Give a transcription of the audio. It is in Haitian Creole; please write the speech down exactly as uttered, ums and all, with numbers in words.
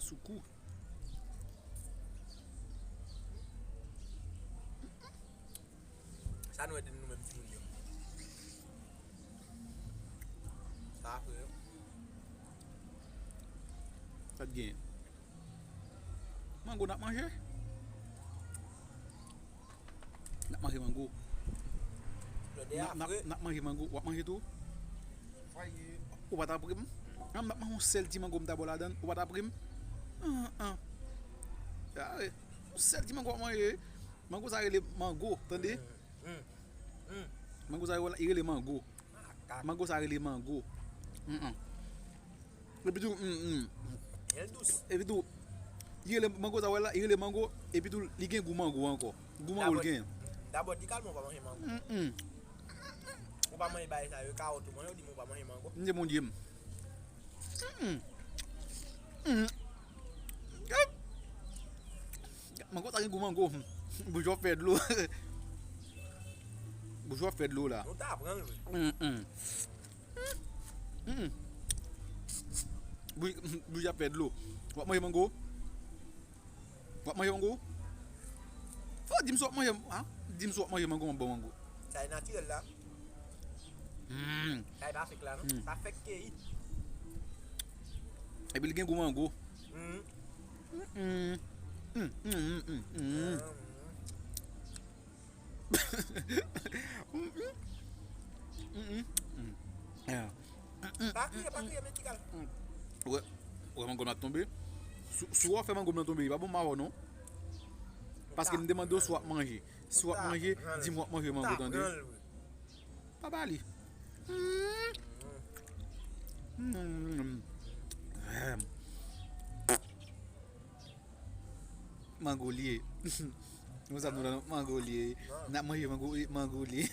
Sou kou. Sa nou ede nou menm timoun yo. Sa frè. Sa t gen. Mango n ap manje. N ap manje mango. N ap, n ap, n ap manje mango. W ap manje tou? Ou pa ta pri m? An, m t ap manje yon sèl ti mango m ta ba w ladann. Ou pa ta pri m? An, an. Yon sèl ti mango w ap manje. Mango sa rele mango, tande? Mango sa rele, rele mango. Mango sa rele mango. Mm, mm. Epi tou, mm, mm. Epi tou, li rele mango sa wè la, li rele mango, epi tou li gen gou mango ankò. Gou mango l gen. Dabò, di kalman ou pa manje mango. Mm, mm. Ou pa manje bagay sa yo, kawòt ou manje, ou di m ou pa manje mango. M di Bondye m. Mm, mm. Mm. Mango sa gen gou mango. Bouch w ap fè dlo. Bouch w ap fè dlo la. Nou ta pran l vre. Mm, mm. Mm, mm. Bouch, bouch ap fè dlo. W ap manje mango? W ap manje mango? Fò w di m si w ap manje, a? Di m si w ap manje mango, m ap ba w mango. Sa e natirèl la. Mm. Sa e pa fèk la, non? Mm. Sa fèk keyi. Epi li gen gou mango. Mm. Mm, mm. Mm, mm, mm, mm, mm. Mm, mm. Mm, mm. Mm. Yeah. Mm, mm. Pa kriye, pa kriye, men ti kal. Mm. Wè, wè mango m ap tonbe. Si, si w ap fè mango m nan tonbe, li pa bon m avè w non. Paske m te mande w si w ap manje. Si w ap manje, di m w ap manje mango, tande. Pa ba li. Mm. Mm. Mango li ye. Nou sa nou la, mango li ye. N ap manje mango, mango li ye.